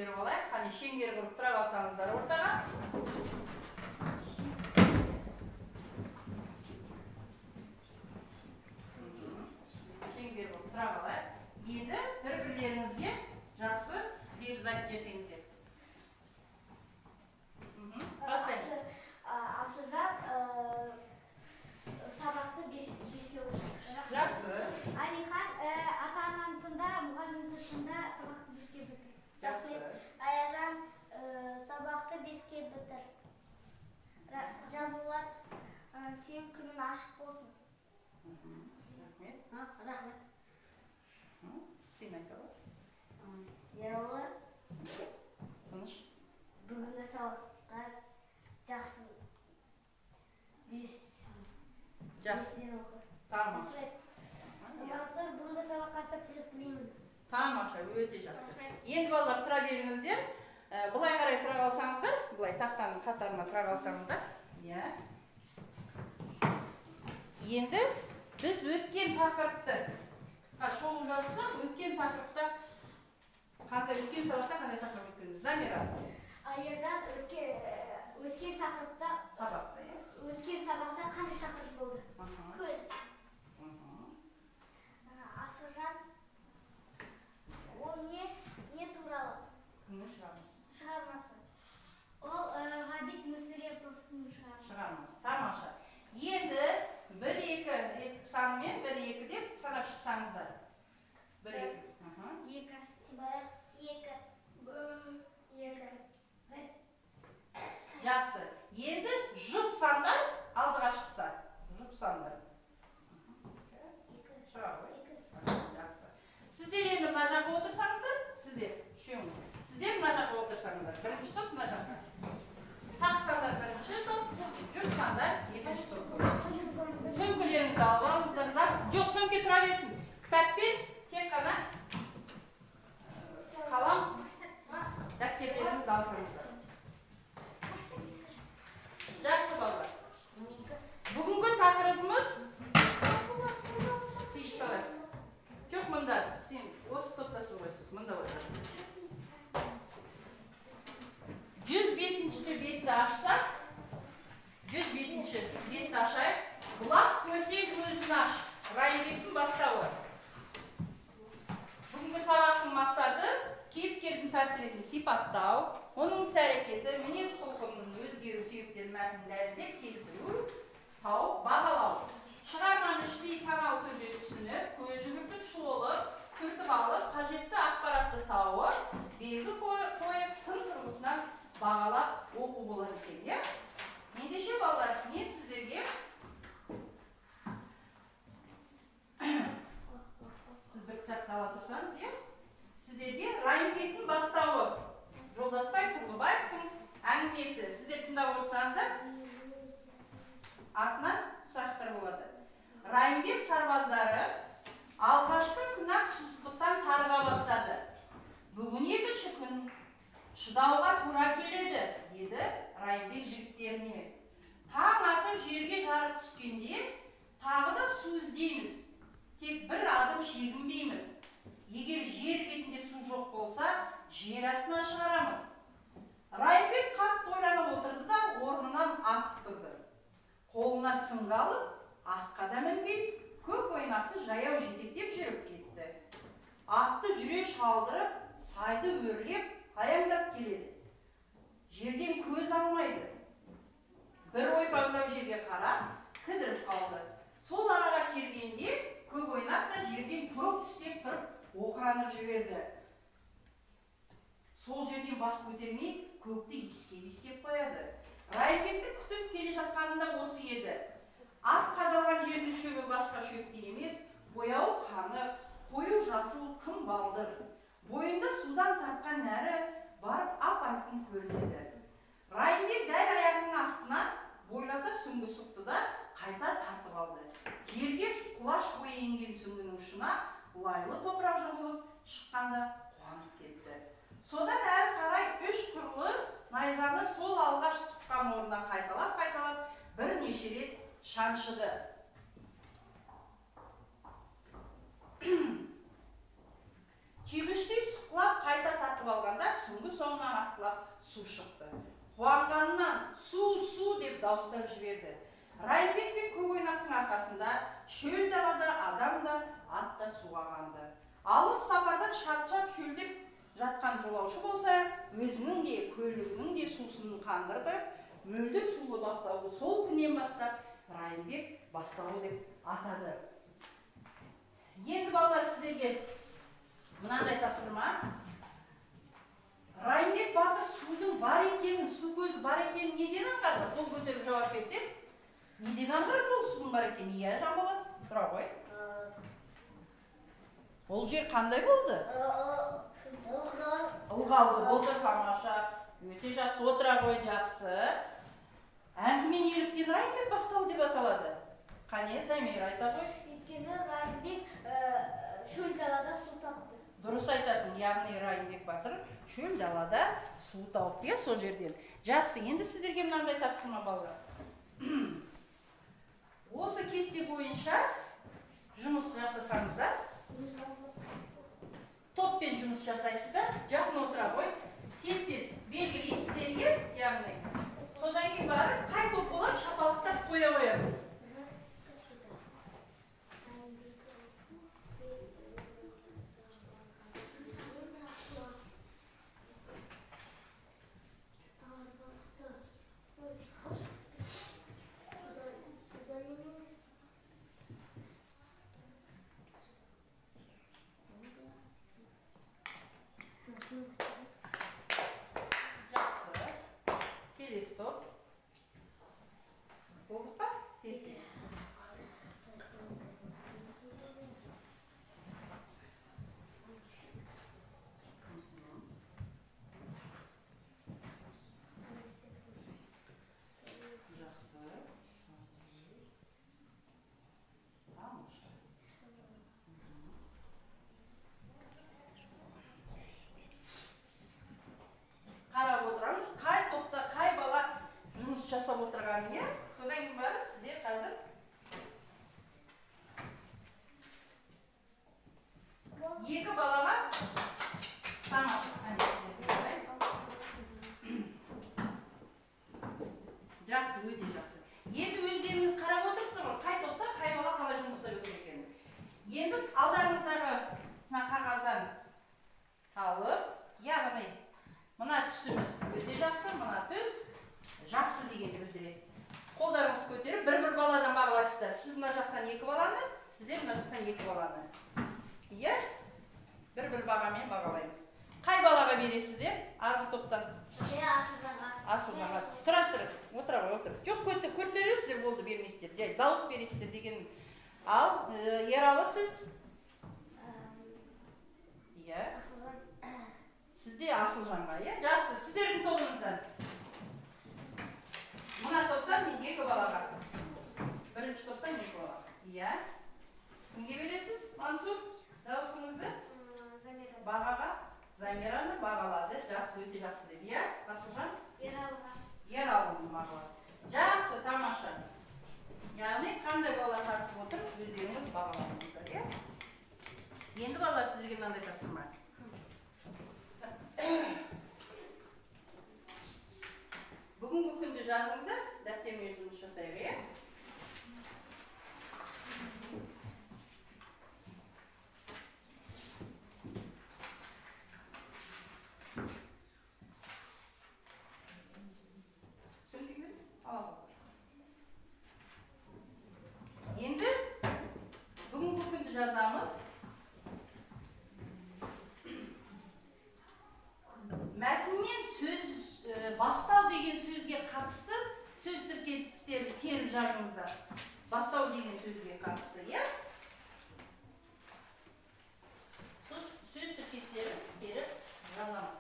тексеріп алайық. Қане, шеңбер құрып тұра қалсаңыздар ортаға. Шеңбер құрып тұра қалайық. Енді бір-бірлеріңізге жақсы лебіз айтып жіберсеңіздер. Бастаймыз. Асылжан сабақты 5-ке оқыды. Жақсы. Алихан ата-ананы тыңда, мұғалімді тыңда, сабақты 5-ке бітір. Жақсы. Аяжан сабақты 5-ке бітір. Жанболат, сен күнің ашық болсын. Рахмет. Рахмет. Сен айта ғой. Ералы. Тыныш. Бүгінгі сабаққа жақсы 5. Жақсы. Тамаша. Мансұр, бүгінгі сабаққа сәттілік тілеймін. Тамаша, өте жақсы. Енді балалар тұра беріңіздер. Былай қарай тұра қалсаңыздар, былай тақтаның қатарына тұра қалсаңыздар. Иә. Енді біз өткен тақырыпты шолу жасасақ, өткен тақырыпта қандай, өткен сабақта қандай тақырып өткенбіз? Замира. Аяжан, өткен тақырыпта сабақта, иә. Өткен сабақта қандай тақырып болды? Көл. Асылжан, ол не туралы? Кімнің шығармасы? Шығармасы. Ол Ғабит Мүсіреповтің шығармасы. Шығармасы. Тамаша. Енді 1-2 реттік санмен 1-2 деп санап шықсаңыздар. 1-2. 2. 1 2 2 1. Жақсы. Енді жұп сандар алдыға шықса. Жұп сандар. Шыға ғой. Жақсы. Сіздер енді мына жаққа отырсаңыздар, сіздер үшеуіңіз. Сіздер мына жаққа отырсаңыздар. Бірінші топ мына жаққа. Тақ сандар бірінші топ, жұп сандар екінші топ. Сөмкелеріңізді алып алыңыздар. Жоқ, сөмке тұра берсін. Кітаппен тек қана қалам, дәптерлеріңізді алсаңыздар. Жақсы балалар. Бүгінгі тақырыбымыз тиышталар. Жоқ, мында сен осы топтасың ғой, сіз мында отырасың. 105-ші бетті ашсақ, 105-ші бетті ашайық. Бұлақ көрсең көзін аш. Райымбектің бастауы. Бүгінгі сабақтың мақсаты кейіпкердің портретін сипаттау, оның іс-әрекеті, мінез-құлқының өзгеру себептерін мәтінін дәлелдеп келтіру, тауып бағалау. Шығарманы іштей саналы түрде түсініп, көз жүгіртіп, шолып, түртіп алып, қажетті ақпаратты тауып, белгі қойып, сын тұрғысынан бағалап оқу болады екен, иә? Ендеше балалар, мен сіздерге сіз бір кітапты ала тұрсаңыз, иә? Сіздерге Райымбектің бастауы, Жолдасбай Тұрлыбаевтың әңгімесі. Сіздер тыңдап отырсаңыздар, артынан сұрақтар болады. Райымбек сарбаздары алғашқы күн-ақ сусыздықтан тарыға бастады. Бүгін екінші күн, шыдауға тура келеді, деді Райымбек жігіттеріне. Таң атып жерге жарық түскенде тағы да су іздейміз. Тек бір адым шегінбейміз. Егер жер бетінде су жоқ болса, жер астынан шығарамыз. Райымбек қатты ойланып отырды да орнынан атып тұрды. Қолына сүңгі алып, атқа да мінбей, көк ойнақты жаяу жетектеп жүріп кетті. Атты жүре шалдырып, сайды өрлеп, аяңдап келеді. Жерден көз алмайды. Бір ойпаңдау жерге қарап, кідіріп қалды. Сол араға келгенде көк ойнақ та жерден көк түстеп тұрып, оқыранып жіберді. Сол жерден бас көтермей, көкті иіскеп-иіскеп қояды. Райымбекті күтіп келе жатқанында осы еді. Ат қадалған жердің шөбі басқа шөптей емес, бояуы қанық, қою жасыл қым балдыр. Бойында судан тартқан нәрі барып ап-айқын көрінеді. Райымбек дәл аяғының астынан бойлата сүңгі сұқты да қайта тартып алды. Жерге құлаш бойы енген сүңгінің ұшына лайлы топырақ жұғылып шыққанда қуанып кетті. Содан әрі қарай үш түрлі найзаны сол алғаш сұққан орнына қайталап-қайталап бірнеше рет шаншыды. Түйгіштей сұққылап қайта тартып алғанда сүңгі соңы су шықты. Қуанғанынан су, су деп дауыстап жіберді. Райымбек пен Көк ойнақтың арқасында шөл далада адам да, ат та суға қанды. Алыс сапардан шаршап шөлдеп жатқан жолаушы болса, өзінің де, көлігінің де сусынын қандырды. Мөлдір сулы бастауды сол күннен бастап Райымбек бастауы деп атады. Енді балалар, сіздерге мынандай тапсырма. Райымбек батыр судың бар екенін, су көзі бар екенін неден аңғарды? Қол көтеріп жауап берсек, неден аңғарды ол судың бар екенін? Иә, Жанболат, тұра ғой. Ол жер қандай болды? Ылғалды болды, тамаша. Өте жақсы, отыра ғой, жақсы. Әңгіме неліктен Райымбек бастауы деп аталады? Қане, Замира, айта ғой. Өйткені Райымбек шөл далада су тапты. Дұрыс айтасың, яғни Райымбек батыр шөл далада су тауыпты, иә, сол жерден. Жақсы, енді сіздерге мынандай тапсырма, балалар. Осы кесте бойынша жұмыс жасасаңыздар, топпен жұмыс жасайсыздар, жақын отыра ғой. Тез-тез белгілейсіздер, иә, яғни. Содан кейін барып, қай топ болады, шапалақтап қоя қоямыз. Жақсы. Келесі топ. Болдық па? Тез тез. Жақсы. Тамаша. Қарап отырамыз, қай топта қай бала жұмыс жасап отырғанын, иә? Содан кейін барып сіздер қазір екі балаға, тамаша. Әне, сіздерге жақсы, өте жақсы. Енді өздеріңіз қарап отырсыздар ғой, қай топта қай бала қалай жұмыс істеп отыр екенін. Енді алдарыңыздағы мына қағаздан алып, яғни мына түсіміз өте жақсы, мына түс жақсы дегенді білдіреді. Қолдарыңыз көтеріп, бір-бір баладан бағалайсыздар. Сіз мына жақтан екі баланы, сіздер мына жақтан екі баланы. Иә? Бір-бір бағамен бағалаймыз. Қай балаға бересіздер? Арғы топтан. Асылжанға. Тұра тұр, отыра ғой, отыр. Жоқ, көтересіздер, болды, бермейсіздер. Жай, дауыс бересіздер деген. Ал, Ералы, сіз? Иә. Сізде Асылжанға, иә? Жақсы, сіздердің тобыңыздан. Мына топтан мен екі балаға. Бірінші топтан екі бала. Иә. Кімге бересіз, Мансур? Дауысыңызды? Бағаға. Замираны бағалады. Жақсы, өте жақсы деп. Иә, Асылжан? Ералыны бағалады. Жақсы, тамаша. Яғни қандай балалар қатысып отыр, өздеріңіз бағалаңыздар, иә? Енді балалар, сіздерге мынандай тапсырма. Бүгінгі күнді жазыңыздар, дәптермен жұмыс жасайық, иә? Сөмкеге бер, ала ғой. Енді бүгінгі күнді жазамыз. Мәтіннен сөз бастау деген сөзге қатысты сөз тіркестерді теріп жазыңыздар. Бастау деген сөзге қатысты, иә? Сөз тіркестерін теріп жазамыз.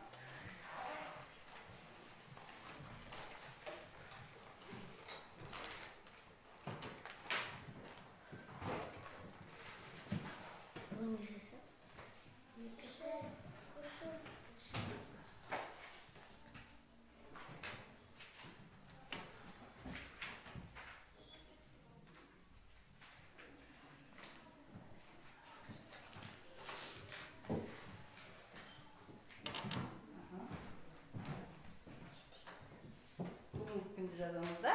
жазамыз да.